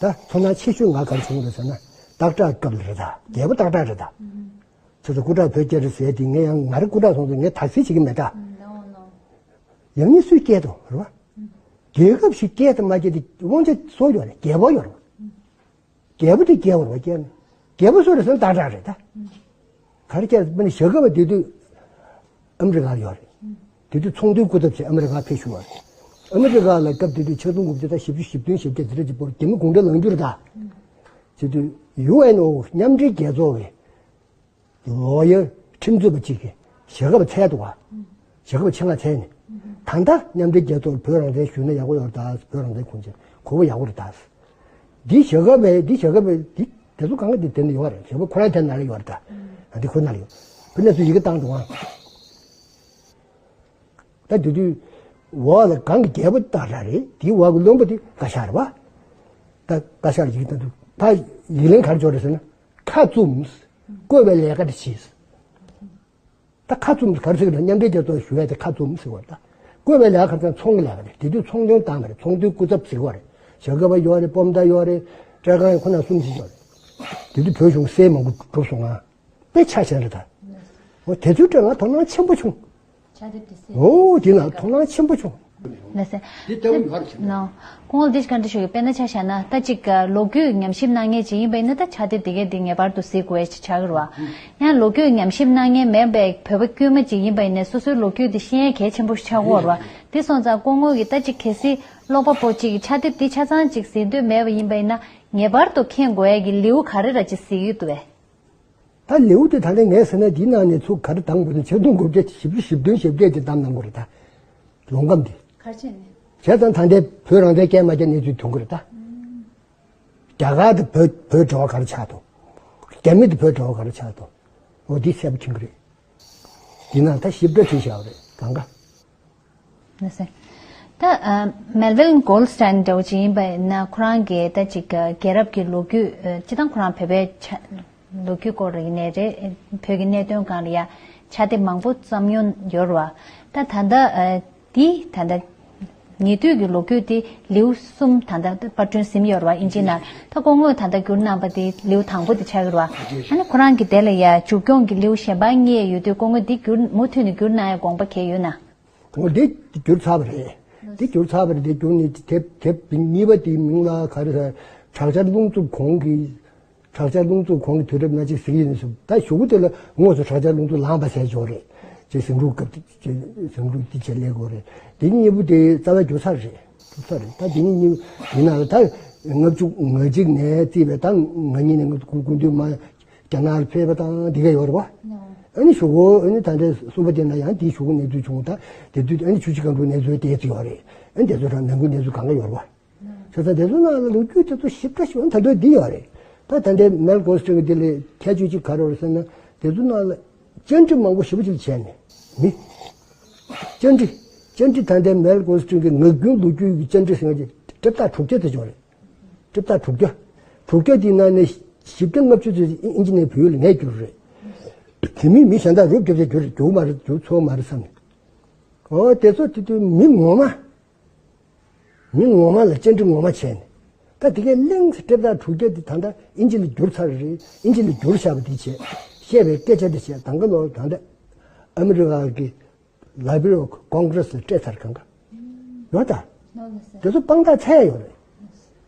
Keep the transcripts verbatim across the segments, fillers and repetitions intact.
ད་ཚོར་སྣང་ཆེ་ཤོས་ང་ག་རེ་བྱུང་རེད་ཟེར་ན། སྟག་བྲག་སྐབས་ལ་རེད་ད། རྒྱལ་པོ་སྟག་བྲག་རེད་ད། ཁྱེད་ཚོ་སྐུ་དྲག་བོད་རྒྱལ་རེད་ཟེར་དེ་ངས་ཡང་ང་རང་སྐུ་དྲག་སོང་ཙང་ངས་དག་སེལ་བྱེད་ཀྱི་མེད་ད། ཡང་སྙིང་སུས་སྐྱེལ་དང་རེད་བ། རྒྱལ་ཁབ་ཞིག་སྐྱེལ་དང་མ་སྐྱེལ་དེ་དབང་ཆ་སུ་ཡོད་རེད། རྒྱལ་པོ་ཡོད་རེད་བ། རྒྱལ་པོ་དེ་རྒྱལ་བོར་བ་སྐྱེལ་ན། རྒྱལ་པོ་སུ་རེད་ཟེར་ན་སྟག་བྲག་རེད་ད། ག་རེ་བྱས་ཟེར་ན་ཞྭ་སྒབ་པ་དེ་དུས་ཨ་མི་རི་ཀར་ཡོད་རེད། དེ་དུས་ཚོང་དོན་སྐུ་ཚབ་བྱས་ཨ་མི་རི་ཀར་ཕེབས་བཞུགས་པ་རེད། ཨ་མི་རི་ཀ་ལ་སྐབས་དེ་དུས་ཆིག་སྟོང་དགུ་བརྒྱ་དང་བཞི་བཅུ་ཞེ་བདུན་ཞེ་བརྒྱད་དེ་འདྲ་ཅིག་བར་རྒྱ་མི་གུང་ཁྲན་ལངས་རྒྱུ་རེད་ད། དེ་དུས་ཡུ་ཨེན་ཨོ་མཉམ་འབྲེལ་རྒྱལ་ཚོགས་ཀྱི་ལོ་ཡར་ཁྲིམས་རྩོད་པ་གཅིག་གིས་ཞྭ་སྒབ་པ་བཙལ་འདུག་ག་ཞྭ་སྒབ་པ་ཆེད་མངགས་བཙལ་ནས། ད་ལྟ་མཉམ་འབྲེལ་རྒྱལ་ཚོགས་བོད་རང་བཙན་ཞུས་ན་ཡག་པོ་ཡོད་རེད་ད། བོད་རང་བཙན་ཁུངས་སྐྱེལ་གོ་བ་ཡག་པོ་རེད་ད། འདི་ཞྭ་སྒབ་པའི་འདི་ཞྭ་སྒབ་པའི་འདི་དེ་ཚོ་གང་ག་འདི་དེ་ནས་ཡོད་རེད། ཞྭ་སྒབ་པ་ཁོ་རང་དེ་ནང་ལ་ཡོད་རེད་ད། ཨ་འདི་ཁོ་ནང་ལ་ཡོད། ཁོ་ནས་ཚུར་ཡི་གེ་བཏང་འདུག་ག་ད་དེ་དུས་འོག་ལ་གང་གི་རྒྱལ་པོ་སྟག་བྲག་རེད། དེའི་འོག་གི་བློན་པོ་དེ་བཀའ་ཤག་རེད་བ། ད་བཀའ་ཤག་ལ་ཡི་གེ་བཏང་འདུག་ད་ཡིག་ལན་ག་རེ་འབྱོར་རེད་ཟེར་ན། ཁ་བཙུམས། བསྐོས་པའི་ལས་ཀ་དེ་བྱས། ད་ཁ་བཙུམས་ག་རེ་ཟེར་གི་རེད། མཉམ་འབྲེལ་རྒྱལ་ཚོགས་ཞུ་ཡ་དེ་ཁ་བཙུམས་ཟེར་བ་རེད་ད། བསྐོས་པའི་ལས་ཀ་ཚང་ཚོང་གི་ལས་ཀ་རེད། དེ་དུས་ཚོང་དོན་བཏང་བ་རེད། ཚོང་དོན་སྐུ་ཚབ་ཟེར་བ་རེད། ཞྭ་སྒབ་པ་ཡོད་རེད། སྤོམ་མདའ་ཡོད་རེད། སྤྲེལ་རྐང་ཡོད། ཁོ་ན་གསུམ་ཞིག་ཡོད་རེད། དེ་དུས་བོད་གཞུང་སྲས་མང་པོ་གྲུབ་སོང་ང་། དཔེ་ཆ་ཞན་རེད་ད། འོ་དེ་ཚོའི་སྐོར་ང་དོ་སྣང་ཆེན་པོ་བྱུང་། ཕྱག་དེབ་དེ་གསལ། འོ་དེ་ན་དོ་སྣང་ཆེན་པོ་བྱུང་། ལགས་སེ། འདི་ལྟ་བུ་ཡོད་རེད་ཟེར་ན། ནོ། སྐུ་ངོ་འདི་བཀའ་འདྲི་ཞུ་གི། དཔེར་ན་ཆ་བཞག་ན་ད་ཅིག་ལོ་རྒྱུས་ཉམས་ཞིབ་གནང་མཁན་ཅིག་ཡིན་པ་ཡིན་ན་ད་ཕྱག་དེབ་དེ་གའི་འདི་ངེས་པར་དུ་གཟིགས་དགོས་ཡ་ཅིག་ཆགས་ཀྱི་རེད་བ། ཡང་ལོ་རྒྱུས་ཉམས་ཞིབ་གནང་མཁན་མེད་པའི་བོད་པ་དཀྱུས་མ་ཅིག་ཡིན་པ་ཡིན་ནའི་སོ་སོའི་ལོ་རྒྱུས་འདི་ཤེས་ཡ་གལ་ཆེན་པོ་ཞིག་ཆགས་ཀྱི་ཡོད་རེད་བ། དེ་སོང་ཙང་སྐུ་ངོ་གིས་ད་ཅིག་གལ་སྲིད་ཀློག་པ་པོ་ཅིག་གིས་ཕྱག་དེབ་འདི་ཆ་ཚང་ཅིག་གཟིགས་འདོད་མེད་པ་ཡིན་པ་ཡིན་ན་ངེས་པར་དུ་མཁྱེན་དགོས་ཡ་གི་ལེའུ་ག་རེ་ར་ཅིག་གཟིགས་ཀྱི་འདུག་བས། ད་ལེའུ་དེ་ད་ལྟ་ངས་ཟེར་ན་འདིའི་ནང་ནས་ཚུར་ག་རེ་བཏང་དགོས་ན། ཆིག་སྟོང་དགུ་བརྒྱ་བཞི་བཅུ་ཞེ་བདུན་ཞེ་བརྒྱད་ཀྱི་བཏང་གནང་དགོས་རེད་ད། ལོང་སྐམ་དེ། ག་རེ་བྱས་ནས། བྱས་ཙང་ད་ལྟའི་བོད་རང་བཙན་སྐད་མ་རྒྱག་གནས་ཚུལ་ཐོན་གི་རེད་ད། རྒྱ་གར་དང་བོད་བོད་འབྲེལ་བ་ག་རེ་ཆགས་འདུག་རྒྱ་མི་དང་བོད་འབྲེལ་བ་ག་རེ་ཆགས་འདུག་འོ་འདི་གསལ་པོ་ཐོན་གི་རེད། འདི་ནང་ད་ཞིབ་ཕྲ་བྲིས་བཞག་པ་རེད་གང་ག་ན་སེ། ད་ཨ་མེལ་ཝིན་གོལ་སི་ཏན་འདྲ་བོ་ཅིག་ཡིན་པ་ཡིན་ན་ཁོ་རང་གིས་ད་ཅིག་རྒྱལ་རབས་ཀྱི་ལོ་རྒྱུས་ཨ་སྤྱིར་བཏང་ཁོ་རང་བོད་པའི་ཆ་ལོ་རྒྱུས་སྐོར་ཡིན་ནའི་རེད། བོད་ཀྱི་གནད་དོན་སྒང་ལ་ཡ་ཕྱག་དེབ་མང་པོ་བརྩམས་མྱོང་ཡོད་རེད་བ། ད་ད་ལྟ་ཨ་འདི་ད་ལྟ་ཉེ་དུས་ཀྱི་ལོ་རྒྱུས་འདི་ལེའུ་གསུམ་ད་ལྟ་པར་སྐྲུན་ཟིན་ཡོད་རེད་བ་ཨིན་ཇིའི་ནང་། ད་སྐུ་ངོས་ད་ལྟ་བསྒྱུར་གནང་པ་འདི་ལེའུ་དང་པོ་འདི་ཆགས་ཀྱི་རེད་བ། ཨ་ནི་ཁོ་རང་གི་དེ་ལ་ཡ་མཇུག་སྐྱོང་གི་ལེའུ་གཞན་པ་གཉིས་ཡོད་དུས་སྐུ་ངོས་འདི་བསྒྱུར་མུ་མཐུད་ནས་བསྒྱུར་གནང་ཡ་དགོངས་པ་གང་ཡོད་ན། འོ་འདི་བསྒྱུར་ཚར་བ་རེད། འདི་བསྒྱུར་ཚར་བ་རེད། འདི་བསྒྱུར་ནས་དེབ་དེབ་གཉིས་པ་དེའི་མིང་ལ་ག་རེ་ཟེར། དྲག་ཆར་རླུང་འཚུབ་གོང་གི། དྲག་ཆར་རླུང་འཚུབ་གོང་གི་དུས་རབས་ན་ཅིག་ཟེར་གྱི་ཡིན་ཟེར། ད་གཞུག་གུ་དེ་ལ་དངོས་སུ་དྲག་ཆར་རླུང་འཚུབ་ལངས་པ་ཟེར་ཆོག་རེད། ཅེས་ཟིང་འཁྲུག་སྐབས་དེ་ཅེས་ཟིང་འཁྲུག་དེ་བྱས་ལས་དགོས་རེད། དེ་གཉིས་པོ་དེ་རྩ་བ་བསྒྱུར་ཚར་རེད། བསྒྱུར་ཚར་རེད། ད་དེ་གཉིས་གཉིས་ཡིན་ན་ད་ལྔ་བཅུ་ང་གཅིག་ནས་བརྩིས་པའི་ད་ང་གཉིས་ནས་ང་དགུ་དགུ་འདུས་མ། རྒྱ་ནག་ལ་ཕེབས་པ་དང་འདི་ག་ཡོད་རེད་བ། ཨ་ནི་གཞུག་གུ་ཨ་ནི་ད་ལྟའི་གསུམ་པ་དེ་ན་ཡང་དེའི་གཞུག་གུ་གནས་ཚུལ་བྱུང་། ད་དེ་དུས་ཨ་ནི་ཆུ་བཞི་སྒང་དྲུག་གནས་ཚུལ་དེ་ཚོ་ཡོད་རེད། ཨ་ནི་དེ་ཚོ་རང་ནང་ཁུལ་གནས་ཚུལ་གང་ག་ཡོད་རེད་བ། བྱས་ཙང་དེ་ཚོ་ནང་ལ་ལོ་རྒྱུས་དེ་ཚོ་ཞིབ་ཕྲ་ཞིབ་ད་དུང་འདི་ཡོད་རེད། ད་ད་ལྟའི་མེལ་གོལ་སི་ཏན་གྱི་དེ་ལས་ཁྱད་ཆོས་གཅིག་ག་རེ་རེད་ཟེར་ན། དེ་ཚོ་ནང་ལ་བཅར་འདྲི་མང་པོ་ཞེ་པོ་ཅིག་བྱས་ནས་མི་བཅར་འདྲི་བཅར་འདྲི་ད་ལྟའི་མེལ་གོལ་སི་ཏན་གྱི་ངག་རྒྱུན་ལོ་རྒྱུས་ཀྱི་བཅར་འདྲི་ཟེར་མཁན་གྱི་སྤྲེལ་ཐག་དྲུག་བརྒྱ་དེ་ཅིག་ཡོད་རེད། སྤྲེལ་ཐག་དྲུག་བརྒྱ། དྲུག་བརྒྱ་དེའི་ནང་ནས་བཞི་བརྒྱ་ལྔ་བཅུ་ཙམ་ཨིན་ཇི་ནས་བོད་ཡིག་ལ་ངས་བསྒྱུར་རེད། དེ་མིན་མི་གཞན་དག་རུབ་རྒྱབ་བྱས་བསྒྱུར་རེད། བསྒྱུར་མ་རེད། བསྒྱུར་ཚོར་མ་རེད་བསམ་ནས། ཨོ་དེ་ཚོ་དེ་དུས་མི་ངོ་མ། མི་ངོ་མ་ལ་བཅར་འདྲི་ངོ་མ་བྱས་ནས། ད་དེ་གའི་གླེང་སྤྲེལ་ཐག་དྲུག་བརྒྱ་དེ་ད་ལྟ་ཨིན་ཇི་ལ་བསྒྱུར་ཚར་རེད། ཨིན་ཇི་ལ་བསྒྱུར་བཞག་པ་དེ་བྱས། བཤད་པའི་སྐད་ཆ་དེ་བྱས། ད་ག་ལོ་ད་ལྟ་ཨ་མི་རི་ཀ་གི་Library of Congress ལ་སྤྲད་ཚར་གང་ག་ཡོད་ད། དེ་ཚོ་དཔང་རྟགས་ཚད་ཡོད་རེད།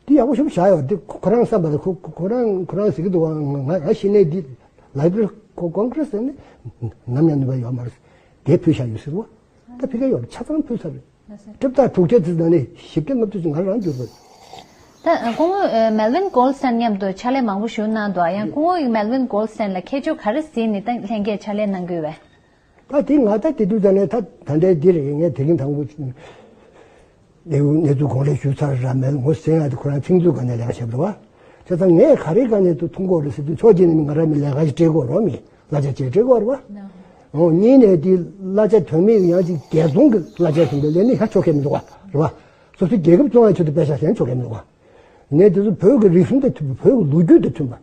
དེ་ཡག་པོ་ཞེ་པོ་བཞག་ཡོད་རེད། དེ་ཁོ་ཁོ་རང་བསམ་པ་ལ་ཁོ་ཁོ་ཁོ་རང་ཁོ་རང་ཟེར་གྱི་འདུག་བ། ང་ང་ང་ཤི་ནས་འདི་Library of Congress ནི་ནམ་ཡང་ནུས་པ་ཡོད་མ་རེད། དེ་ཕུལ་བཞག་ཡོད་ཟེར་བ། ད་ཕ་གིར་ཡོད་རེད། ཆ་ཚང་ཕུལ་ཚར་རེད། སྤྲེལ་ཐག་དྲུག་བརྒྱ་ཙམ་ནང་ནས་བཞི་བརྒྱ་ལྔ་བཅུ་ཙམ་ང་རང་བསྒྱུར་བ་རེད། ད་སྐུ་ངོ་མེལ་ཝིན་གོལ་སི་ཏན་མཉམ་དུ་ཕྱག་ལས་མང་པོ་ཞིག་གནང་འདུག་ཡང་སྐུ་ངོ་མེལ་ཝིན་གོལ་སི་ཏན་ལ་ཁྱད་ཆོས་ག་རེ་གཟིགས་ནས་ད་ལྷན་རྒྱས་ཕྱག་ལས་གནང་གི་ཡོད་པས། ད་དེ་ང་ད་དེ་དུས་ད་ནས་ད་ད་ལྟའི་འདི་རེད། ངས་དེ་རིང་དང་པོ་གནས་ཚུལ་གོང་ལས་ཞུས་ཚར་ར་མེད། ངོ་ཟེར་ཡ་དེ་ཁོ་རང་ཚིག་མཛོད་སྒང་ནས་ལས་ཀ་བྱེད་པ་རེད་བ། བྱས་ཙང་ངས་ག་རེ་སྒང་ནས་དུ་མཐོང་གི་ཡོད་རེད་ཟེར་དུས་ཕྱོགས་གཅིག་ནས་མི་ང་རང་མི་ལས་ཀ་ཞིག་སྤྲད་ཀྱི་ཡོད་རེད་བ། མི་གླ་ཆ་ཅིག་སྤྲད་ཀྱི་ཡོད་རེད་བ། འོ་གཉིས་ནས་དེ་གླ་ཆ་དོན་མེད་ཡང་ཅིག་རྒྱལ་ཚོང་གི་གླ་ཆ་བྱུང་བའི་ལས་ནི་ཧ་ཆོག་གི་མི་འདུག་བ་རེད་བ། སོ་སོའི་རྒྱལ་ཁབ་བཙོང་ཡ་ཆེད་དུ་པེ་ཤ་ཞན་ཆོག་གི་མི་འདུག་བ། ངས་དེ་ཚོ་བོད་ཀྱི་རིག་གཞུང་དང་མཐུན་པ། བོད་ཀྱི་ལོ་རྒྱུས་དང་མཐུན་པ།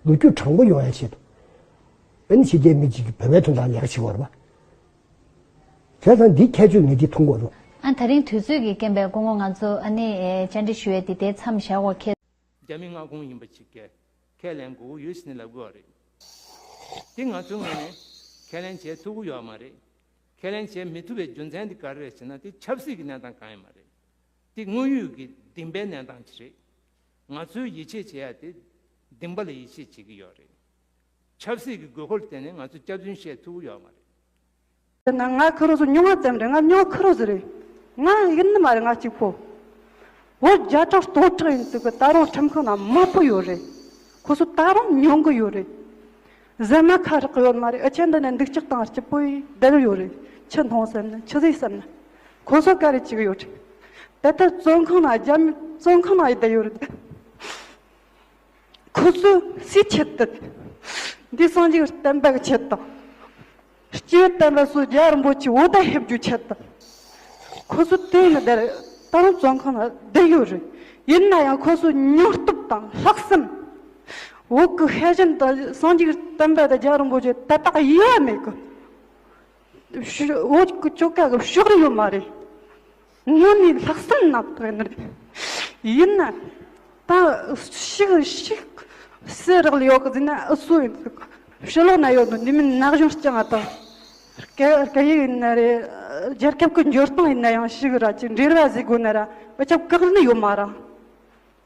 ལོ་རྒྱུས་དྲང་པོ་ཡོང་ཡ་ཆེད་དུ། ཨ་ནི་ཕྱི་རྒྱལ་མི་གཅིག་གིས་བོད་པའི་དོན་དག་ལས་ཀ་བྱེད་དགོས་རེད་པ། བྱས་ཙང་འདི་ཁྱད་ཆོས་ངས་འདི་མཐོང་དགོས་རེད། ཨ་ད་རིང་དུས་ཚོད་ཀྱི་རྐྱེན་པས་སྐུ་ངོ་ང་ཚོ་ཨ་ནི་ཨེ་བཅར་འདྲི་ཞུ་ཡས་འདི་ལྟའི་མཚམས་བཞག་དགོས་ཁེལ། རྒྱ་མི་མངའ་ཁོངས་ཡིན་པ་ཅིག་གིས་ཁས་ལེན་དགོས་ཀྱི་ཡོད་ཟེར་ནས་ལབ་དགོས་པ་རེད། དེ་ང་ཚོའི་ངོས་ནས་ཁས་ལེན་བྱེད་ཐུབ་ཀྱི་ཡོད་མ་རེད། ཁས་ལེན་བྱེད་མི་ཐུབ་པའི་རྒྱུ་མཚན་དེ་ག་རེ་རེད་ཟེར་ན། དེ་ཆབ་སྲིད་ཀྱི་གནས་སྟངས་གང་ཡང་མ་རེད། དེ་དངོས་ཡོད་ཀྱི་སྡིངས་པའི་གནས་སྟངས་ཅིག་རེད། ང་ཚོའི་ཡིད་ཆེས་བྱེད་ཡ་དེ་སྡིངས་པ་ལ་ཡིད་ཆེས་བྱེད་ཀྱི་ཡོད་རེད། ཆབ་སྲིད་ཀྱི་དགོས་མཁོར་བརྟེན་ནས་ང་ཚོས་སྐྱག་རྫུན་བཤད་ཐུབ་ཀྱི་ཡོད་མ་རེད། དེ་ན་ང་ཁུ་རོ་ཚོ་ཉུང་བ་ཙམ་རེད། ང་ཉུང་ཁུ་རོ་ཟིག་རེད། ང་ཡིན་ནི་མ་རེད། ང་གཅིག་པོ། བོད་རྒྱ་གྲགས་སྟོང་ཕྲག་ཡིན་ཟིག་གི་ད་རུང་ཁྲིམས་ཁང་ན་མང་པོ་ཡོད་རེད། ཁོ་ཚོ་ད་རུང་ཉུང་གི་ཡོད་རེད། ཟ་མ་ཁ་རག་གི་ཡོད་མ་རེད། ཨ་ཆེན་འདི་ནས་འདུག་ཅག་དང་སྐྱིད་པོ་ཡིས་བསྡད་ཡོད་རེད། ཆུ་འཐུང་བསམ་ན་ཆུ་ཟོས་བསམ་ན་ཁོ་ཚོ་ག་རེ་བྱེད་གི་ཡོད་རེད། ད་ལྟ་བཙོན་ཁང་ན་རྒྱ་མི་བཙོན་ཁང་ན་ཡི་བསྡད་ཡོད་རེད། ཁོ་ཚོས་སུའི་ཆེད་དུ། འདི་སངས་རྒྱས་བསྟན་པའི་ཆེད་དུ། སྐྱེས་བུ་དམ་པ་སོགས་རྒྱལ་བ་རིན་པོ་ཆེ་འོད་དཔག་བཞུགས་རྒྱུའི་ཆེད་དུ། ཁོ་ཚོ་དེ་ནི་བསྡད་ད་རུང་བཙོན་ཁང་ལ་བསྡད་ཡོད་རེད། ཡིན་ན་ཡང་ཁོ་ཚོ་སྙིང་སྟོབས་དང་ལྷག་བསམ། བོད་ཀྱི་ཤེས་བཞིན་དང་སངས་རྒྱས་བསྟན་པ་དང་རྒྱལ་བ་རིན་པོ་ཆེ་དེ་དག་ཡེ་བ་མེད་གི། ཤི་བོད་ཀྱི་ཆོལ་ཁ་གི་ཕྱོགས་རིས་ཡོད་མ་རེད། དངོས་གནས་ལྷག་བསམ་རྣམ་དག་ཡིན་ནི་རེད། ཡིན་ན་ད་ཤིག་ཤིག་སེ་རག་ལ་ཡོད་གི་ཟིན་ན་ཨུ་སུ་ཡིན་ཟིག་ཕྱི་ལོགས་ན་ཡོད་ནོ་འདི་མིན་ན་གཞུང་རྐྱང་ང་དང་སྐད་སྐད་ཡིག་ཡིན་ན་རེད། རྒྱལ་ཁབ་ཀྱི་འབྱོར་སྟངས་ཡིན་ན་ཡང་ཤིག་ར་ཅིག་འབྲེལ་བ་ཟིག་དགོས་ན་ར་ཨུ་ཆབ་བཀག་ནི་ཡོད་མ་ར།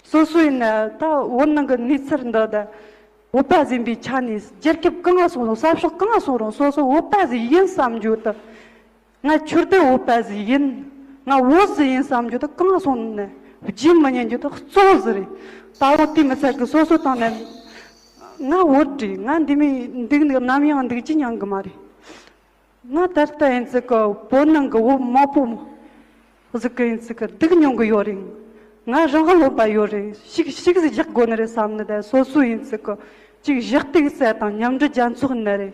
སོ་སོ་ཡིན་ན་ད་བོད་ནང་གི་གནས་ཚུལ་འདི་ད་བོད་པ་ཟིན་པའི་ཆ་ནས་རྒྱལ་ཁབ་གང་ང་སོང་རུང་ས་ཕྱོགས་གང་ང་སོང་རུང་སོ་སོ་བོད་པ་ཟིག་ཡིན་བསམ་རྒྱུ་དང་། ང་ཆོས་དད་བོད་པ་ཟིག་ཡིན། ང་བོད་ཟིག་ཡིན་བསམ་རྒྱུ་དང་གང་ང་སོང་ནས་བརྗེད་མི་ཉན་རྒྱུ་དང་གཙོ་བོ་ཟིག་རེད། ད་བོད་དེ་མི་ཚད་གི་སོ་སོ་དང་ནས་ང་བོད་རེད། ང་འདི་མི་འདུག་ནི་ནམ་ཡང་འདུག་རྒྱུ་མྱོང་གི་མ་རེད། ང་ད་ལྟ་ཡིན་ཙི་གི་བོད་ནང་གི་བོད་མང་པོ་ཟིག་གི་ཡིན་ཙི་གི་སྡུག་མྱོང་གི་ཡོད་རེད། ང་རང་ཧ་ལོ་པ་ཡོད་རེད། ཤིག་ཤིག་ཟིག་རྒྱག་དགོས་ནི་རེད་བསམ་ནི་ད་སོ་སོ་ཡིན་ཙི་གི་ཅིག་གཞི་རྟེན་གསར་དང་མཉམ་འབྲེལ་རྒྱལ་ཚོགས་ནི་རེད།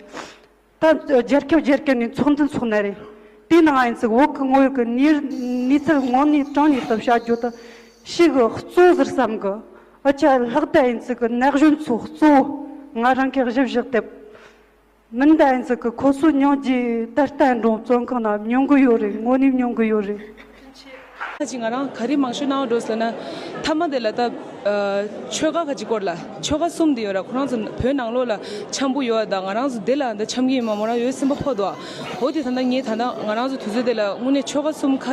ད་རྒྱལ་ཁབ་རྒྱལ་ཁབ་ནས་ཚོགས་འདུ་འཚོགས་ནི་རེད། དེའི་ནང་ཡིན་ཙི་བོད་ཀྱི་དངོས་ཡོད་ཀྱི་གནས་གནས་ཚུལ་དངོས་གནས་དྲང་གནས་དུ་བཤད་རྒྱུ་དང་ཤིག་གི་གཙོ་ཟིག་བསམ་གི། ཨ་ཅག་ལྷག་ད་ཡིན་ཙི་གི་ན་གཞོན་ཚོ་གཙོ་བོ་ང་རང་གི་གཞི་བཞག་དེ། མིན་ད་ཡིན་ཙི་གི་ཁོ་ཚོ་སྙིང་རྗེ་ད་ལྟ་འགྲོ་བཙོན་ཁང་ན་མྱོང་གི་ཡོད་རེད། དངོས་གནས་མྱོང་གི་ཡོད་རེད། ཁ་ཅིག་ང་རང་ག་རེ་མང་ཤོས་གནང་བ་འགྲོ་ཟེར་ན། མཐའ་མ་དེ་ལ་ད་ཨ་ཆོལ་ཁ་ཁ་ཅིག་སྐོར་ལ་ཆོལ་ཁ་གསུམ་དེ་ཡོད་ར། ཁོ་རང་ཚོ་བོད་ནང་ལོགས་ལ་འཆམ་པོ་ཡོད་ད། ང་རང་ཚོ་དེ་ལ་ད་འཆམ་གྱི་ཡིན་མ་མོ་རང་ཡོད་སེམས་པ་ཕོག་འདུག་འོ་དེ་ད་ལྟ་ངས་ད་ལྟ་ང་རང་ཚོ་དུས་ཚོད་དེ་ལ་དངོས་གནས་ཆོལ་ཁ་གསུམ་ཁ་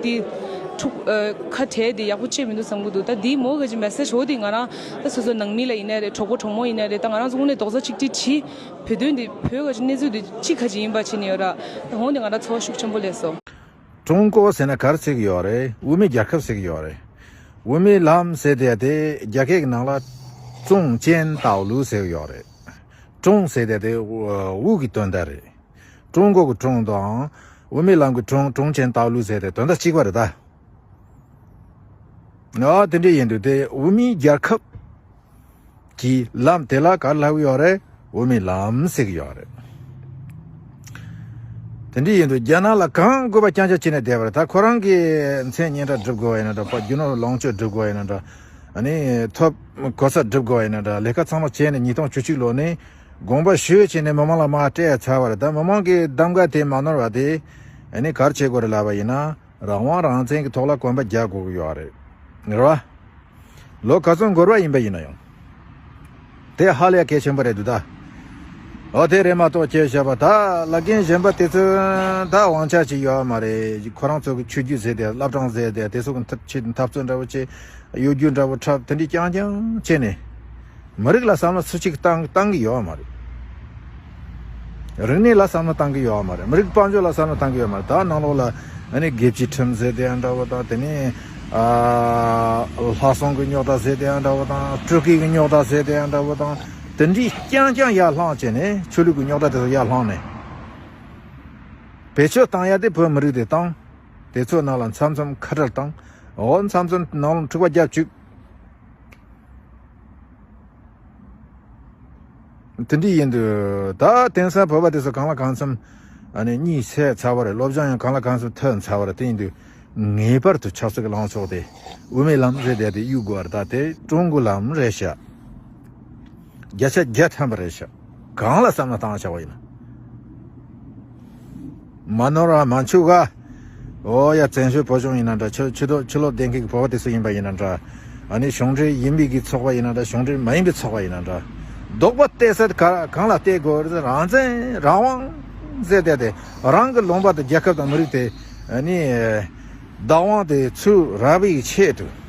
དེ་འཁྲུག་ཨ་ཁ་བྲལ་དེ་ཡག་པོ་ཅིག་མི་འདུག་བསམ་གི་འདུག་ད་དེའི་མོ་ག་ཅིག་མེ་སེ་ཇི་འོ་དེ་ང་རང་ད་སོ་སོ་ནང་མི་ལ་ཡིན་ནའི་རེད། གྲོགས་པོ་གྲོགས་མོ་ཡིན་ནའི་རེད། ད་ང་རང་ཚོ་དངོས་གནས་རྡོག་རྩ་གཅིག་སྒྲིལ་བྱེད། བོད་དོན་འདི་བོད་ག་ཅིག་གནས་ཚུལ་འདི་གཅིག་ཁ་ཅིག་ཡིན་པ་བྱས་ནས་ཡོད་ར། ད་འོང་དེ་ང་རང་ཚོར་བ་ཤུགས་ཆེན་པོ་སླེབས་སོང་། ཀྲུང་གོ་ཟེར་ན་ག་རེ་ཟེར་གི་ཡོད་རེད། དབུ་མའི་རྒྱལ་ཁབ་ཟེར་གི་ཡོད་རེད། དབུ་མའི་ལམ་ཟེར་དེ་དེ་རྒྱ་སྐད་ཀྱི་ནང་ལ་ཙུང་ཅན་ཏའོ་ལུའུ་ཟེར་གི་ཡོད་རེད། ཀྲུང་ཟེར་དེ་དེ་དབུ་གི་དོན་དག་རེད། ཀྲུང་གོ་གི་ཀྲུང་དང་དབུ་མའི་ལམ་གི་ཀྲུང་ཀྲུང་ཅན་ཏའོ་ལུའུ་ཟེར་དེ་དོན་དག་གཅིག་པ་རེད་ད། ཨ་དེ་འདྲ་ཡིན་དུས་དེ་དབུ་མའི་རྒྱལ་ཁབ་ཀྱི་ལམ་དེ་ལ་ག་རེ་ལབ་ཀྱི་ཡོད་རེད། དབུ་མའི་ལམ་ཟེར་གྱི་ཡོད་རེད། དེ་འདྲ་ཡིན་དུས་རྒྱ་ནག་ལ་གང་དགོས་པ་རྐྱང་རྐྱང་བྱས་ནས་བསྡད་པ་རེད། ད་ཁོ་རང་གི་མཚན་སྙན་གྲགས་སྒྲུབ་དགོས་པ་ཡིན་ན་འདྲ། ཕ་རྒྱུ་ནོར་ལོངས་སྤྱོད་སྒྲུབ་དགོས་པ་ཡིན་ན་འདྲ། ཨ་ནི་ཐོབ་གོ་ས་སྒྲུབ་དགོས་པ་ཡིན་ན་འདྲ། ལས་ཀ་ཚང་མ་བྱས་ནས་ཉིས་སྟོང་བཅུ་གཅིག་ལོ་ནས་དགོངས་པ་ཞུས་བྱས་ནས་མི་མང་ལ་མར་སྤྲད་ཚར་བ་རེད། ད་མི་མང་གི་གདམ་ག་དེ་མ་ནོར་བ་དེ་ཨ་ནི་ག་རེ་བྱེད་དགོས་རེད་ལབ་པ་ཡིན་ན། རང་དབང་རང་བཙན་གྱི་ཐོག་ལ་གོམ་པ་རྒྱག་དགོས་ཀྱི་ཡོད་རེད། རེད་བ། ལོ་ག་ཚོད་འགོར་བ་ཡིན་པ་ཡིན་ན་ཡང་། དེ་ཧ་ལས་གལ་ཆེན་པོ་རེད་འདུག་ད། འོ་དེ་རེད་མ་གཏོགས་ཁྱེད་བཤད་པ་ད་བླ་རྒན་གཞན་པ་དེ་ཚོ་ད་དབང་ཆ་ཅིག་ཡོད་མ་རེད། ཁོ་རང་ཚོ་གི་ཆོས་བརྒྱུད་ཟེར་དེ་བླ་བྲང་ཟེར་དེ་དེ་ཚོ་གི་འཐབ་ཆེད་འཐབ་རྩོད་འདྲ་བོ་བྱེད། གཡོ་སྒྱུ་འདྲ་བོ་འཁྲབ། དེ་འདྲའི་རྐྱང་རྐྱང་བྱས་ནས། མི་རིགས་ལ་བསམ་བློ་སུ་གཅིག་བཏང་བཏང་གི་ཡོད་མ་རེད། རིག་གནས་ལ་བསམ་བློ་བཏང་གི་ཡོད་མ་རེད། མི་རིགས་དཔལ་འབྱོར་ལ་བསམ་བློ་བཏང་གི་ཡོད་མ་རེད། ད་ནང་ལོགས་ལ་ཨ་ནི་དགེ་བཅུའི་ཁྲིམས་ཟེར་དེ་ཡང་འདྲ་བོ་དང་། དེ་ནས་ཨ་ལྷག་བསམ་གྱི་རྙོག་དྲ་ཟེར་དེ་ཡང་འདྲ་བོ་དང་། སྤྲུལ་སྐུའི་རྙོག་དྲ་ཟེར་དེ་ཡང་འདྲ་བོ་དང་། དེ་འདྲའི་རྐྱང་རྐྱང་ཡར་བསླངས་བྱས་ནས། ཆོས་ལུགས་ཀྱི་རྙོག་དྲ་དེ་ཚོ་ཡར་བསླངས་ནས། བེད་སྤྱོད་བཏང་ཡ་དེ་བོད་མི་རིགས་དེ་བཏང་། དེ་ཚོའི་ནང་ལ་མཚམས་མཚམས་ཁ་བྲལ་བཏང་། འོ་མཚམས་མཚམས་ནང་ལ་འཁྲུག་པ་རྒྱབ་བཅུག་དེ་འདྲ་ཡིན་དུས་ད་དེང་སང་བོད་པ་དེ་ཚོ་གང་ལ་གང་འཚམ་ཨ་ནི་གཉིད་སད་ཚར་བ་རེད། སློབ་སྦྱོང་ཡང་གང་ལ་གང་འཚམ་ཐོན་ཚར་བ་རེད། དེ་ཡིན་དུས་ངེས་པར་དུ་ཆབ་སྲིད་ཀྱི་ལངས་ཕྱོགས་དེ་དབུ་མའི་ལམ་རེད་དེ། དེ་གཡུག་དགོས་པ་རེད། ད་དེ་ཀྲུང་གོའི་ལམ་རེད་ཤག་བརྒྱ་ཆ་བརྒྱ་ཐམ་པ་རེད་ཤག་གང་ལ་བསམ་བློ་བཏང་བྱ་བ་ཡིན་ན། མ་ནོར་བ་མ་འཆུག་ག་འོ་ཡ། བཙན་བྱོལ་བོད་གཞུང་ཡིན་ན་འདྲ། ཆོས་ཆོས་ཐོག་ཆོས་ལུགས་ལྡན་མཁན་གྱི་བོད་པ་དེ་ཚོ་ཡིན་པ་ཡིན་ན་འདྲ། ཨ་ནི་གཞུང་འབྲེལ་ཡིན་པའི་གི་ཚོགས་པ་ཡིན་ན་འདྲ། གཞུང་འབྲེལ་མ་ཡིན་པའི་ཚོགས་པ་ཡིན་ན་འདྲ། ལྡོག་པ་གཏད་ས་དེ་ག་གང་ལ་གཏད་དགོས་རེད་ཟེར། རང་བཙན་རང་དབང་ཟེར་བསྡད་དེ། རང་གི་ལུང་པ་དང་རྒྱལ་ཁབ་དང་མི་རིགས་དེ་ཨ་ནི་བདག་དབང་དེ་ཚུར་རག་པའི་ཆེད་དུ།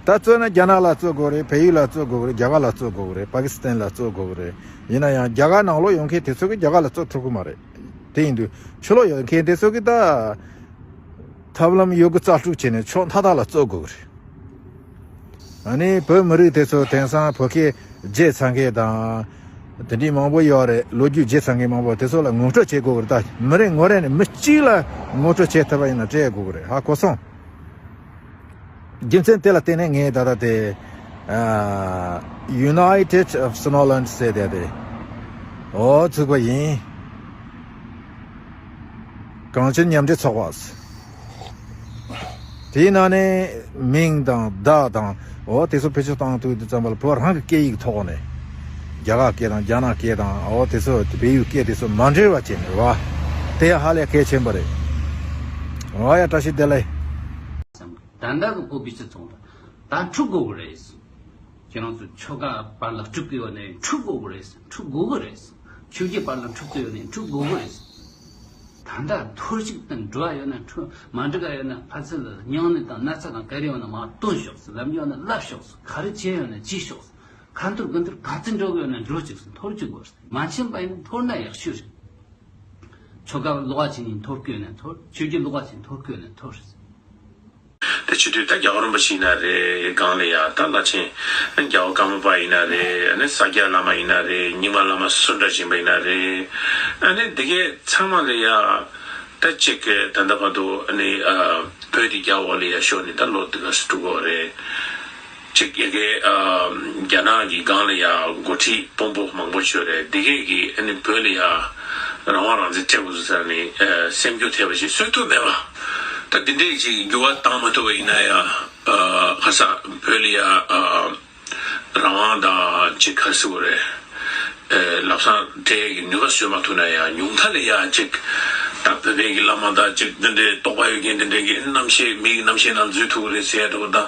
ད་རྩོད་ན་རྒྱ་ནག་ལ་རྩོད་དགོས་རེད། བལ་ཡུལ་ལ་རྩོད་དགོས་རེད། རྒྱ་གར་ལ་རྩོད་དགོས་རེད། པ་ཀི་སི་ཐན་ལ་རྩོད་དགོས་རེད། ཡིན་ན་ཡང་རྒྱ་གར་ནང་ལོགས་ཡོད་མཁན་དེ་ཚོ་གིས་རྒྱ་གར་ལ་རྩོད་ཐུབ་ཀྱི་མ་རེད། དེ་ཡིན་དུས་ཕྱི་ལོགས་ཡོད་མཁན་དེ་ཚོ་གིས་ད་ཐབས་ལམ་ཡོད་རྒུ་རྩལ་སྤྲུགས་བྱས་ནས་ཕྱོགས་མཐའ་དག་ལ་རྩོད་དགོས་ཀྱི་རེད། ཨ་ནི་བོད་མི་རིགས་དེ་ཚོ་དེང་སང་བོད་སྐད་བརྗེད་ཚར་མཁན་དང་། དེ་འདྲའི་མང་པོ་ཡོད་རེད། ལོ་རྒྱུས་བརྗེད་ཚར་མཁན་མང་པོ་དེ་ཚོ་ལ་ངོ་སྤྲོད་བྱེད་དགོས་ཀྱི་རེད། ད་མི་རེ་ངོ་རེ་ནས་མི་གཅིག་ལ་ངོ་སྤྲོད་བྱེད་ཐུབ་པ་ཡིན་ན་སྤྲད་དགོས་ཀྱི་རེད། ཧ་གོ་སོང་། རྒྱུ་མཚན་དེ་ལ་བརྟེན་ནས་ངས་ད་ལྟ་དེ་ཨ། United of Snow Islands ཟེར་བསྡད་དེ། འོ་ཚུགས་པ་ཡིན། གངས་ཅན་མཉམ་འབྲེལ་ཚོགས་པ། དེའི་ནང་ནས་མིང་དང་བརྡ་དང་འོ་དེ་ཚོ་བེད་སྤྱོད་བཏང་ཐུབ་དུས་ཙམ་པ་ལ་བོད་རང་གི་སྐད་ཡིག་ཐོག་ནས། རྒྱ་གར་སྐད་དང་རྒྱ་ནག་སྐད་དང་འོ་དེ་ཚོ་བལ་ཡུལ་སྐད་དེ་ཚོ་མ་འབྲེལ་བ་བྱས་ནས་རེད་བ། དེ་ཧ་ལས་གལ་ཆེན་པོ་རེད། འོ་ཡ་བཀྲ་ཤིས་བདེ་ལེགས། ད་ལྟ་གི་བོད་པའི་སྤྱི་ཚོགས་ལ་ད་འཁྲུག་དགོས་ཀྱི་རེད། ཁྱེད་རང་ཚོ་ཆོལ་ཁ་བར་ལ་འཁྲུག་གི་ཡོད་ནའི་འཁྲུག་དགོས་ཀྱི་རེད། འཁྲུག་དགོས་ཀྱི་རེད། ཆོས་བརྒྱུད་བར་ལ་འཁྲུག་གི་ཡོད་ནའི་འཁྲུག་དགོས་ཀྱི་རེད། ད་ལྟ་འཐོར་ཞིག་དང་འགྲོ་བ་ཡོད་ན་འཁྲུག་མ་འགྲིག་ག་ཡོད་ན་ཕར་ཚུར་ལ་སྙིང་ནད་དང་ན་ཚ་དང་ག་རེ་ཡོད་ན་མར་བཏོན་ཤོག་ཟེར། ལབ་ཡོད་ན་ལབ་ཤོག་ཟེར། ག་རེ་བྱས་ཡོད་ན་བྱས་ཤོག་ཟེར། ཁ་འཐོར་དགུ་འཐོར་ག་ཚོད་འགྲོ་གི་ཡོད་ན་འགྲོ་ཅིག་ཟེར། འཐོར་ཅིག་དགོས་ཟེར། མ་ཕྱིན་པ་ཡིན་ན་འཐོར་ན་ཡག་ཤོས་རེད། ཆོལ་ཁ་ལོགས་ཀ་ཅིག་ནས་འཐོར་གི་ཡོད་ན་འཐོར། ཆོས་བརྒྱུད་ལོགས་ཀ་ཅིག་འཐོར་གི་ཡོད་ན་འཐོར་ཟེར། དེ་བྱེད་དུས་ད་རྒྱལ་བ་རིན་པོ་ཆེ་ཡིན་ན་རེད། སྒང་ལ་ཡ་ད་བླ་ཆེན་རྒྱལ་བ་ཀརྨ་པ་ཡིན་ན་རེད། ཨ་ནི་ས་སྐྱ་བླ་མ་ཡིན་ན་རེད། རྙིང་མ་བླ་མ་སུ་འདྲ་ཡིན་པ་ཡིན་ན་རེད། ཨ་ནི་འདི་གས་ཚང་མ་ལ་ཡ་ད་ཅིག་གི་ད་ལྟ་བར་དུ་ཨ་ནི་བོད་དེ་རྒྱ་འོག་ལ་ཡ་ཤོར་ནས་ད་ལོ་འདི་ག་ཙམ་འགྲོ་གི་ཡོད་རེད། ཅིག་ཡ་གི་རྒྱ་ནག་གི་སྒང་ལ་ཡ་འགོ་ཁྲིད་དཔོན་པོ་མང་པོ་ཅིག་ཡོད་རེད། འདི་གས་ཀྱིས་ཨ་ནི་བོད་ལ་ཡ་རང་དབང་རང་བཙན་སྤྲད་དགོས་ཟེར་ནས་སེམས་འགྱུར་ཐེབས་པ་ཞིག་བཟོ་ཐུབ་མེད་པ། ད་འདི་འདྲས་ཅིག་འགྱུར་བ་བཏང་མ་ཐུབ་པ་ཡིན་ན་ཡང་ཁ་ས་བོད་ལ་ཡ་རང་དབང་དང་ཅིག་ག་རེ་ཟེར་དགོས་རེད། ལམ་སང་སྤྲད་ཀྱི་ནུས་པ་བཟོས་མ་ཐུབ་ན་ཡང་ཉུང་མཐའ་ལ་ཡ་ཅིག་ད་བོད་པའི་གི་བླ་མ་དང་ཅིག་འདི་འདྲའི་རྟོགས་པ་ཡོད་མཁན་འདི་འདྲའི་གི་རྣམ་ཤེས་མི་གི་རྣམ་ཤེས་ནང་འཛུལ་ཐུབ་ཀྱི་རེད་ཟེར་འདུག་ད་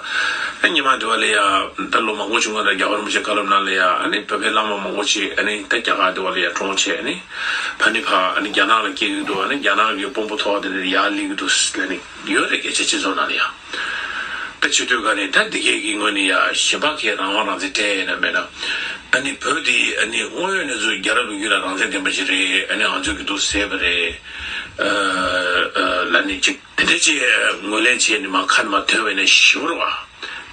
ཉི་མ་འདི་བ་ལ་ཡ་ད་ལོ་མང་པོ་བྱུང་བ་ད་རྒྱལ་བ་རིན་པོ་ཆེ་བཀའ་སློབ་ནང་ལ་ཡ་ཨ་ནི་བོད་པའི་བླ་མ་མང་པོ་ཅིག་ཨ་ནི་ད་རྒྱ་གར་འདི་བ་ལ་ཡ་གྲོངས་བྱས། ཨ་ནི་ཕ་ནི་ཕ་ཨ་ནི་རྒྱ་ནག་ལ་སྐྱེལ་གི་འདུག་ཨ་ནི་རྒྱ་ནག་གི་དཔོན་པོ་ཐོག་དེ་འདྲ་ཡར་སླེབས་གི་འདུག་ལབ་ནི་ཡོད་རེད། སྐད་ཆ་སྤྱི་ཚོགས་ནང་ལ་ཡ། ད་བྱེད་དུས་ག་ནས་ད་འདི་གས་ཀྱི་ངོས་ནས་ཡ་གཞན་པ་གས་རང་དབང་རང་བཙན་སྤྲད་ཡོད་ན་མེད་ན། ཨ་ནི་བོད་འདི་ཨ་ནི་དངོས་ཡོད་གནས་ཚུལ་རྒྱལ་རབས་ལོ་རྒྱུས་ལ་རང་བཙན་ལྡན་པ་ཞིག་རེད། ཨ་ནི་ང་ཚོས་ཀྱི་འདུག་ཟེར་བ་རེད། ཨ་ཨ་ལབ་ནས་ཅིག་དེ་འདྲ་ཅིག་ངོས་ལེན་བྱས་ནས་མ་ཁ་ནས་མ་ཐོན་པ་ཡིན་ན་ཞེ་པོ་རེད་བ།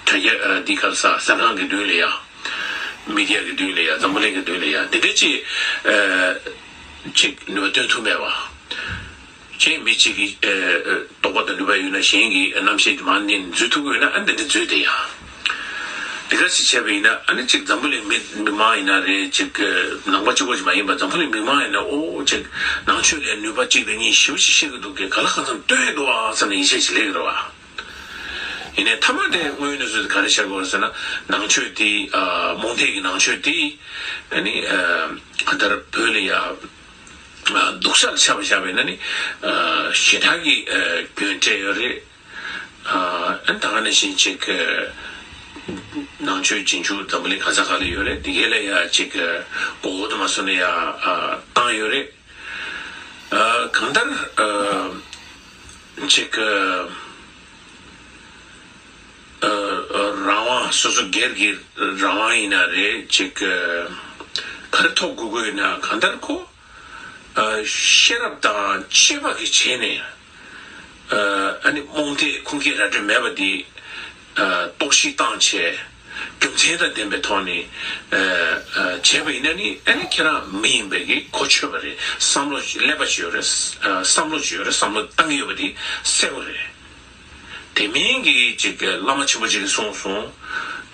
དྲ་རྒྱ་ཨ་འདི་ག་རེ་ཟ་གསར་ཁང་གི་མདུན་ལ་ཡ། མི་ཌི་ཡ་གི་མདུན་ལ་ཡ། འཛམ་བུ་གླིང་གི་མདུན་ལ་ཡ། དེ་འདྲ་ཅིག་ཨ་ཅིག་ནུས་པ་བཏོན་ཐུབ་མེད་བ། གཅིག་མི་གཅིག་གི་ཨ་ཨ་རྟོགས་པ་དང་ནུས་པ་ཡོད་ན་གཞན་གྱི་རྣམ་ཤེས་དེ་མར་མནན་འཛུལ་ཐུབ་ཀྱི་ཡོད་ན་ཨ་འདི་འདྲ་འཛུལ་བསྡད་ཡ། འདི་ག་ཞིག་བྱས་པ་ཡིན་ན་ཨ་ནི་གཅིག་འཛམ་བུ་གླིང་མི་མི་མང་ཡིན་ན་རེད། གཅིག་ནང་པ་གཅིག་པོ་ཞིག་མ་ཡིན་པ་འཛམ་བུ་གླིང་མི་མང་ཡིན་ན་ཨོ་གཅིག་ནང་ཆོས་ལ་ནུས་པ་གཅིག་དང་གཉིས་ཞེ་པོ་ཞིག་ཤེས་ཀྱི་འདུག་གས། ག་ལ་གང་འཚམ་སྟོན་ཡས་འདུག་ཨ་བསམ་ནས་ཡིད་ཆེས་ཤིག་སླེབས་ཀྱི་རེད་བ། ཡིན་ནའི་མཐའ་མ་དེ་དངོས་ཡོད་གནས་ཚུལ་དེ་ག་རེ་ཆགས་ཀྱི་ཡོད་རེད་ཟེར་ན་ནང་ཆོས་དེ་ཨ་རྨོངས་དད་ཀྱི་ནང་ཆོས་དེ་ཨ་ནི་ཨ་གང་ལྟར་བོད་ལ་ཡ་སྡུག་ས་ལ་ཆགས་པ་ཆགས་པས་ན་ནི་ཨ་ཞེ་དྲག་གི་ཨ་སྐྱོན་སྤྲད་ཡོད་རེད། ཨ་ད་ག་ནང་བཞིན་ཅིག་ནང་ཆོས་རྗེས་འཇུག་འཛམ་བུ་གླིང་ག་ས་ག་ལ་ཡོད་རེད། དེ་གས་ལ་ཡ་ཅིག་མགོ་སྐོར་དུ་མ་སོང་ན་ཡ་ཨ་བཏང་ཡོད་རེད། ཨ་གང་ལྟར་ཨ་ཅིག་ཨ་རང་དབང་སོ་སོ་སྒེར་གྱི་རང་དབང་ཡིན་ན་རེད། ཅིག་ག་རེ་ཐོབ་དགོས་ཀྱི་ཡོད་ན་གང་ལྟར་ཁོ་ཨ་ཤེས་རབ་དང་བཅས་པ་གིས་བྱས་ནས་ཨ་ནི་རྨོངས་དད་ཁུངས་སྐྱེལ་ར་སྤྲོད་མེད་པ་འདི་ཨ་རྟོག་ཞིབ་བཏང་བྱས། རྒྱུ་མཚན་དང་ལྡན་པའི་ཐོག་ནས་ཨ་ཨ་བྱས་པ་ཡིན་ན་ནི་ཨ་ནི་ཁྱེད་རང་མི་ཡིན་པའི་གི་གོ་ཆོད་པ་རེད། བསམ་བློ་ཀླད་པ་ཅིག་ཡོད་རེད། ཨ་བསམ་བློ་ཅིག་ཡོད་རེད། བསམ་བློ་བཏང་གི་ཡོད་པ་དེ་གསལ་པོ་རེད། དེ་མིན་གྱི་ཅིག་བླ་མ་ཆེན་པོ་ཅིག་གིས་གསུངས་སོང་།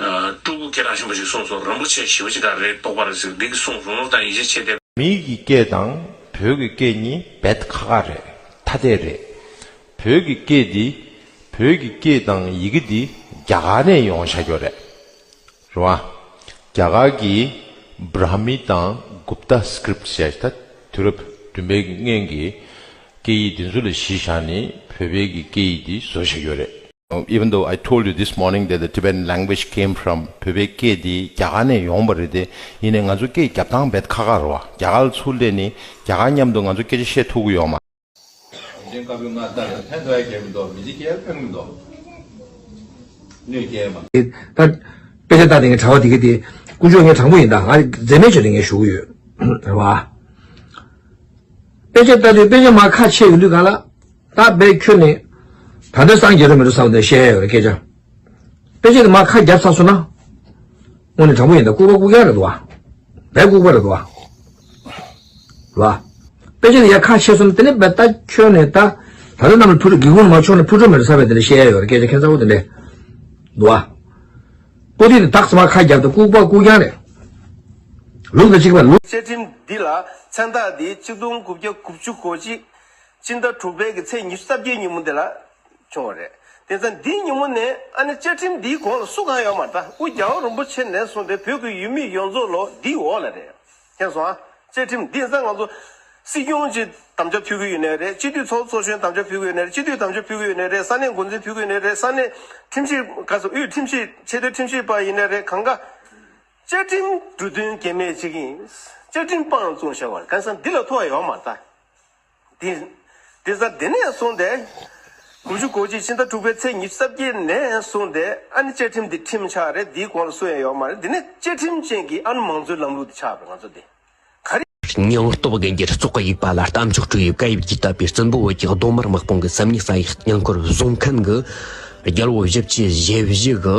ཨ་སྤྲུལ་སྐུ་སྐྱེ་གྲགས་ཆེན་པོ་ཅིག་གསུངས་སོང་། རིན་པོ་ཆེ་ཞེ་པོ་ཅིག་ག་རེ་རྟོགས་པ་རེད་ཟེར་འདི་གིས་གསུངས་སོང་ད་ཡིད་ཆེས་བྱས་ཏེ། མིའི་གི་སྐད་དང་བོད་ཀྱི་སྐད་གཉིས་རྦད་ཁག་ཁག་རེད། ཐ་དད་རེད། བོད་ཀྱི་སྐད་འདི་བོད་ཀྱི་སྐད་དང་ཡི་གེ་འདི་རྒྱ་གར་ནས་ཡོང་བཞག་ཡོད་རེད། རེད་བ། རྒྱ་གར་གྱི་བྷྲ་མི་དང་གུབ་ཏ་སི་ཀྲིབ་ཟེར་ད་དུས་རབས་བདུན་པའི་སྔོན་གྱི་ སྐད་ཡིག་འདི་ཚོ་ལ་གཞི་བཞག་ནས་བོད་པའི་གི་སྐད་ཡིག་འདི་བཟོ་བཞག་ཡོད་རེད། Even though I told you this morning that the Tibetan language came from བོད་པའི་སྐད་འདི་རྒྱ་གར་ནས་ཡོང་བ་རེད་དེ། ཡིན་ནའི་ང་ཚོ་སྐད་རྒྱབ་སྟངས་རྦད་ཁག་ཁག་རེད་བ། རྒྱ་གར་ལ་ཚུར་སླེབས་ནས་རྒྱ་གར་མཉམ་དུ་ང་ཚོ་སྐད་ཆ་བཤད་ཐུབ་ཀྱི་ཡོད་མ། ལྗན་དཀར་པོའི་ང་ལྟར་ལྷན་ཐོ་ཡ་རྒྱལ་མི་འདུག་མི་ཚེ་སྐྱེལ་ཕན་མི་འདུག་གནོད་སྐྱེལ་མ། ད་དཔེ་ཆ་ལྟ་དེ་ངའི་གྲྭ་བ་དེ་ག་དེ་དཀོན་མཆོག་ངའི་དྲང་པོ་ཡིན། ད་ང་མཛེས་མའི་ཆེད་དུ་ངས་ཞུ་གི་ཡོད་རེད་བ། དཔེ་ཆ་ལྟ་དུས་དཔེ་ཆ་མ་ཁ་ཕྱེ་ཡོང་དུས་གང་ལ་ད་བས་ཁྱོད་ནི་ད་ལྟ་སངས་རྒྱས་རེད་མི་འགྲོ་བསམ་དེ་བཤད་ཡ་ཡོད་རེད་སྐད་ཆ། དཔེ་ཆ་དེ་མ་ཁ་རྒྱབ་ཚར་སོང་ན། དངོས་གནས་དྲང་པོ་ཡིན་ད་ལྐུགས་པ་ལྐུགས་རྐྱང་རེད་འདུག་བ། བས་ལྐུགས་པ་རེད་འདུག་བ། བ། དཔེ་ཆ་དེ་ཡ་ཁ་ཕྱེ་སོང་ན་དེ་ནས་བས་ད་ཁྱོད་ནས་ད། ད་ལྟ་རྣམས་ལ་ཕུ་རུ་སྒེའུ་ཁུང་ནས་མ་ཕྱོགས་ནས་ཕུ་ཁྲོ་མེད་རེད་ས་བས་དེ་འདྲ་བཤད་ཡ་ཡོད་རེད་སྐད་ཆ་ཁྱད་མཚར་པོ་དེ་འདྲས། འདུག་བ། པོ་ཏི་དེ་དག་ས་མ་ཁ་རྒྱབ་ད་ལྐུགས་པ་ལྐུགས་རྐྱང་རེད། ལུགས་དང་གཅིག་པ་ལུགས། བཅའ་ཁྲིམས་འདི་ལ་མཚན་རྟགས་འདི་ཆིག་སྟོང་དགུ་བརྒྱ་དགུ་བཅུ་གོ་གཅིག་སྤྱི་ཟླ་དྲུག་པའི་གི་ཚེས་ཉི་ཤུ་རྩ་བརྒྱད་ཉིན་མོ་འདི་ལ་བྱུང་བ་རེད། དེ་ཙང་འདིའི་ཉིན་མོ་ནས་ཨ་ནི་བཅའ་ཁྲིམས་འདིའི་གོང་ལ་སུ་གང་ཡོད་མ་རེད། ད་དབུ་རྒྱལ་བ་རིན་པོ་ཆེ་ནས་བཟུང་སྟེ་བོད་ཀྱི་ཡུལ་མི་ཡོངས་རྫོགས་ལོ་འདིའི་འོག་ལ་རེད། མཁྱེན་སོང་ཨ། བཅའ་ཁྲིམས་འདི་ཙང་ང་ཚོ་སྲིད་སྐྱོང་གི་དམ་བཅའ་ཕུལ་གྱི་ཡོད་ནའི་རེད། སྤྱི་འཐུས་ཚོགས་ཚོགས་གཞོན་དམ་བཅའ་ཕུལ་གྱི་ཡོད་ནའི་རེད། སྤྱི་འཐུས་དམ་བཅའ་ཕུལ་གྱི་ཡོད་ནའི་རེད། ས་གནས་འགོ་འཛིན་ཕུལ་གྱི་ཡོད་ནའི་རེད། ས་གནས་ཁྲིམས་ཞིབ་ག་ཚོད་དབུས་ཁྲིམས་ཞིབ་ཆེས་མཐོའི་ཁྲིམས་ཞིབ་པ་ཡིན་ནའི་རེད། གང་ག་བཅའ་ཁྲིམས་འབྲུ་དོན་གེགས་མེད་ཅིག་ཡིན། བཅའ་ཁྲིམས་སྤང་བཙུགས་བཞག་པ་གང་ཟག་འདི་ལ་ཐོགས་ཡོད་མ་རེད། ད་འདི་འདི་ས་འདི་ནས་བཟུང་སྟེ་དགུ་བཅུ་གོ་གཅིག་ཕྱི་ཟླ་དྲུག་པའི་ཚེས་ཉི་ཤུ་རྩ་བརྒྱད་ནས་བཟུང་སྟེ་ཨ་ནི་བཅའ་ཁྲིམས་འདི་ཁྲིམས་ཆགས་རེད། འདིའི་གོང་ལ་སུ་ཡང་ཡོད་མ་རེད། འདི་ནས་བཅའ་ཁྲིམས་ཅན་གྱི་ཨ་ནི་མང་གཙོའི་ལམ་ལུགས་འདི་ཆགས་པ་རེད། ང་ཚོ་འདི་ག་རེ། སྙིང་སྟོབས་རྒན་གྱི་བཙོག་གི་ཡིག་པ་ལ་རྟ་མཆོག་སྤྲུལ་ཡིས་བཀའ་ཡིབ་ཀྱིས་བཏབ་པའི་སྲིན་པོ་བོད་ཀྱི་གདོང་དམར་དམག་དཔུང་གི་སེམས་ཉིད་ས་ཡི་སྙིང་ཁུར་བཟུང་མཁན་གྱི་རྒྱལ་པོ་བཞི་བཅུ་ཞེ་བཞི་གི་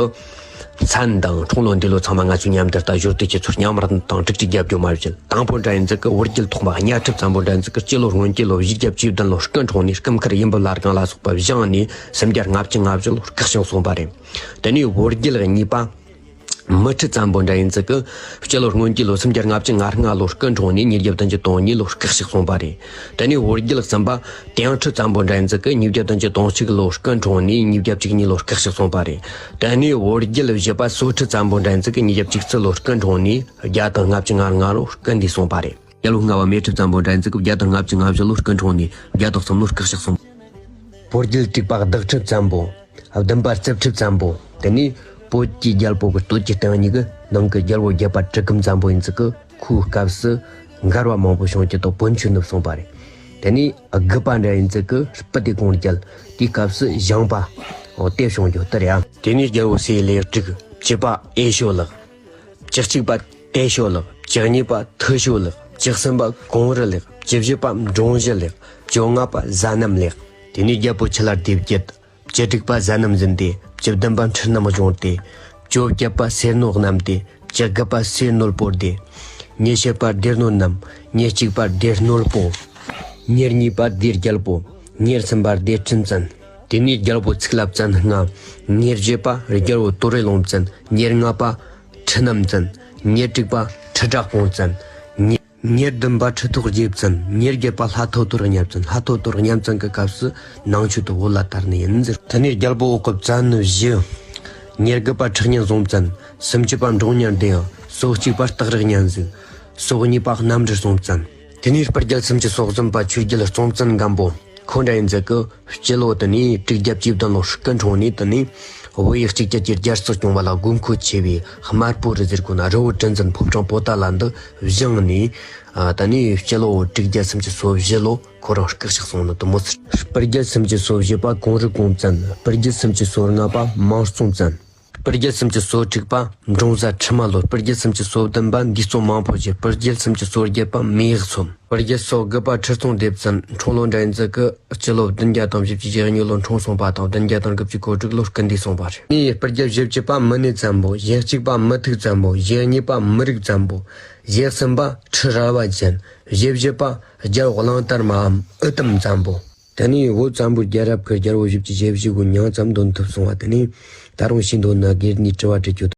མཚན་དང་འཁྲུངས་ལོ་འདས་ལོ་ཚང་མ་ང་ཚོས་མཉམ་དུ་ལྟ། ཞོར་དུ་ཁྱེད་ཚོར་མཉམ་ར་དང་དྲུག་ཅུ་བརྒྱད་བརྒྱ་མ་བརྒྱད། དང་པོ་འདྲ་ཡིན་ཙི་གི་བོད་རྒྱལ་ཐོག་མ་གཉའ་ཁྲི་བཙན་པོ་འདྲ་ཡིན་ཙི་གི་སྤྱི་ལོ་སྔོན་གྱི་ལོ་བཞི་བརྒྱ་བཅུ་བདུན་ལོ་སྐུ་འཁྲུངས་ནས་སྐུ་མཁར་ཡིན་པ་ལ་རྒན་ལ་སོགས་པ་བཞེངས་ནས་སུམ་བརྒྱ་ལྔ་བཅུ་ང་བཞི་ལོར་སྐུ་གཤེགས་སོང་བ་རེད། དེ་ནས་བོད་རྒྱལ་གཉིས་པ་མུ་ཁྲི་བཙན་པོ་འདྲ་ཡིན་ཙི་གི་སྤྱི་ལོ་སྔོན་གྱི་ལོ་སུམ་བརྒྱ་ལྔ་བཅུ་ང་ལྔ་ལོར་སྐུ་འཁྲུངས་ནས་ཉིས་བརྒྱ་བདུན་ཅུ་དོན་གཉིས་ལོར་སྐུ་གཤེགས་སོང་བ་རེད། དེ་ནས་བོད་རྒྱལ་གསུམ་པ་དེང་ཁྲི་བཙན་པོ་འདྲ་ཡིན་ཙི་གི་ཉིས་བརྒྱ་བདུན་ཅུ་དོན་གཅིག་ལོར་སྐུ་འཁྲུངས་ནས་ཉིས་བརྒྱ་བཅུ་གཉིས་ལོར་སྐུ་གཤེགས་སོང་བ་རེད། དེ་ནས་བོད་རྒྱལ་བཞི་པ་སོ་ཁྲི་བཙན་པོ་འདྲ་ཡིན་ཙི་གི་ཉིས་བརྒྱ་བཅུ་གཅིག་ལོར་སྐུ་འཁྲུངས་ནས་བརྒྱ་དང་ལྔ་བཅུ་ང་ལྔ་ལོར་སྐུ་འདས་སོང་བ་རེད། རྒྱལ་པོ་ལྔ་པ་མེ་ཁྲི་བཙན་པོ་འདྲ་ཡིན་ཙི་གི་བརྒྱ་དང་ལྔ་བཅུ་ང་བཞི་ལོར་སྐུ་འཁྲུངས་ནས་བརྒྱ་དང་གསུམ་ལོར་སྐུ་གཤེགས་སོང་། བོད་རྒྱལ་དྲུག་པ་གདགས་ཁྲི་བཙན་པོ། བདུན་པ་རྩིབས་ཁྲི་བཙན་པོ། དེ་ནས་བོད་ཀྱི་རྒྱལ་པོ་གི་སྟོད་ཀྱི་སྟེང་གཉིས་ཀྱི་ནང་གི་རྒྱལ་པོ་བརྒྱད་པ་གྲི་གུམ་བཙན་པོ་ཡིན་ཙི་གི་ཁོའི་སྐབས་སུ་འགལ་བ་མང་པོ་བྱུང་རྒྱུ་དང་བོན་ཆོས་ནུབ་སོང་བ་རེད། དེ་ནས་དགུ་པ་འདྲ་ཡིན་ཙི་གི་སྤུ་ལྡེ་གོང་རྒྱལ་དེའི་སྐབས་སུ་ཞང་པ་འོ་དེ་བྱུང་རྒྱུ་དེ་རེད་ཨ། དེ་ནས་རྒྱལ་པོ་སེ་ལེ་དྲུག་བཅུ་པ་ཨེ་ཤོ་ལགས། བཅུ་གཅིག་པ་ཏེ་ཤོ་ལགས། བཅུ་གཉིས་པ་ཐི་ཤོ་ལགས། བཅུ་གསུམ་པ་གོང་རི་ལགས། བཅུ་བཞི་པ་འབྲོང་བཞི་ལགས། བཅོ་ལྔ་པ་གཟའ་གནམ་ལགས། དེ་ནས་རྒྱལ་པོ་ཁྲི་ལ་སྡེ་བརྒྱད། བཅུ་དྲུག་པ་གཟའ་གནམ་གཟན་ཏེ། བཅུ་བདུན་པ་ཁྲི་གནམ་གཞོང་ཏེ། བཅོ་བརྒྱད་པ་སེར་སྣོ་གནམ་ཏེ། བཅུ་དགུ་པ་སེར་སྣོ་སྤོར་ཏེ། ཉི་ཤུ་པ་སྡེ་སྣོ་གནམ། ཉེར་གཅིག་པ་སྡེ་སྣོ་སྤོ། ཉེར་གཉིས་པ་སྡེ་རྒྱལ་པོ། ཉེར་གསུམ་པ་སྡེ་ཁྲི་བཙན། དེ་ནས་རྒྱལ་པོ་ཚིག་ལ་བཙན་ལྔ། ཉེར་བཞི་པ་རྒྱལ་པོ་དོ་རི་ལུང་བཙན། ཉེར་ལྔ་པ་ཁྲི་གནམ་བཙན། ཉེར་དྲུག་པ་ཁྲི་བྲག་དཔུང་བཙན། ཉེ་ཉེར་བདུན་པ་ཁྲི་ཐོག་རྗེ་བཙན། ཉེར་བརྒྱད་པ་ལྷ་ཐོ་དོ་རི་གཉའ་བཙན། ལྷ་ཐོ་དོ་རི་གཉའ་བཙན་གྱི་སྐབས་སུ་ནང་ཆོས་དེ་བོད་ལ་དར་ནི་ཡིན་ཟེར། དེ་ནས་རྒྱལ་པོ་འོག་གི་བཙན་བཞི། ཉེར་དགུ་པ་ཁྲི་གཉན་བཟུང་བཙན། སུམ་ཅུ་པ་འབྲོང་གཉན་སྡེ། སོ་གཅིག་པ་སྟག་རི་གཉན་གཟིགས། སོ་གཉིས་པ་གནམ་རི་སྲོང་བཙན། དེ་ནས་སྤུར་རྒྱལ་སུམ་ཅུ་སོ་གསུམ་པ་ཆོས་རྒྱལ་སྲོང་བཙན་སྒམ་པོ། ཁོ་འདྲ་ཡིན་ཙི་གི་སྤྱི་ལོ་དེ་ནས་དྲུག་བརྒྱ་བཅུ་བདུན་ལོར་སྐུ་འཁྲུངས་ནས། དེ་ནས་བོད་ཡུལ་གཅིག་གྱུར་གྱི་རྒྱལ་སྲིད་སྐྱོང་བ་ལ་དགོས་མཁོ་ཆེ་བའི་དམར་པོ་རི་ཟེར་གོ་ན་རི་བོ་དྲིལ་འཛིན་ཕོ་བྲང་པོ་ཏཱ་ལ་འདི་བཞེངས་ནས། ཨ་དེ་ནས་སྤྱི་ལོ་དྲུག་བརྒྱ་སུམ་ཅུ་སོ་བཞི་ལོ་ཁོ་རང་སྐུ་གཤེགས་སོང་ནི་དེ་མོ་ཟེར། སྤུར་རྒྱལ་སུམ་ཅུ་སོ་བཞི་པ་གོང་རི་གོང་བཙན། སྤུར་རྒྱལ་སུམ་ཅུ་སོ་ལྔ་པ་མང་སྲོང་བཙན། སྤུར་རྒྱལ་སུམ་ཅུ་སོ་དྲུག་པ་འབྲོང་བཟའ་ཁྲི་མ་ལོད། སྤུར་རྒྱལ་སུམ་ཅུ་སོ་བདུན་པ་འདུས་གཙང་མང་པོ་བཞི། སྤུར་རྒྱལ་སུམ་ཅུ་སོ་བརྒྱད་པ་མེས་ཡག་ཚོམ། སྤུར་རྒྱལ་སོ་དགུ་པ་ཁྲི་སྲོང་ལྡེ་བཙན། འཁྲུངས་ལོ་འདྲ་ཡིན་ཙི་གི་སྤྱི་ལོ་བདུན་བརྒྱ་དང་བཞི་བཅུ་ཞེ་གཉིས་ལོར་འཁྲུངས་སོང་བ་དང་། བདུན་བརྒྱ་དང་དགུ་བཅུ་གོ་དྲུག་ལོར་སྐུ་འདས་སོང་བ་རེད། ནི་སྤུར་རྒྱལ་བཞི་བཅུ་པ་མི་ནི་བཙན་པོ། ཞེ་གཅིག་པ་མི་ཐུག་བཙན་པོ། ཞེ་གཉིས་པ་མི་རིགས་བཙན་པོ། ཞེ་གསུམ་པ་ཁྲི་རལ་པ་ཅན། ཞེ་བཞི་པ་རྒྱལ་པོ་གླང་དར་མའམ་ཨུ་དམ་བཙན་པོ། དེ་ནས་བོད་བཙན་པོའི་རྒྱལ་རབས་ཀྱི་རྒྱལ་པོ་བཞི་བཅུ་ཞེ་བཞི་གོ་མྱིང་ཙམ་འདོན་ཐུབ་སོང་བ། དེ་ནས་ད་རུང་ཤེས་འདོད་ན་སྒེར་ནས་དྲི་བ་དྲི་རྒྱུ་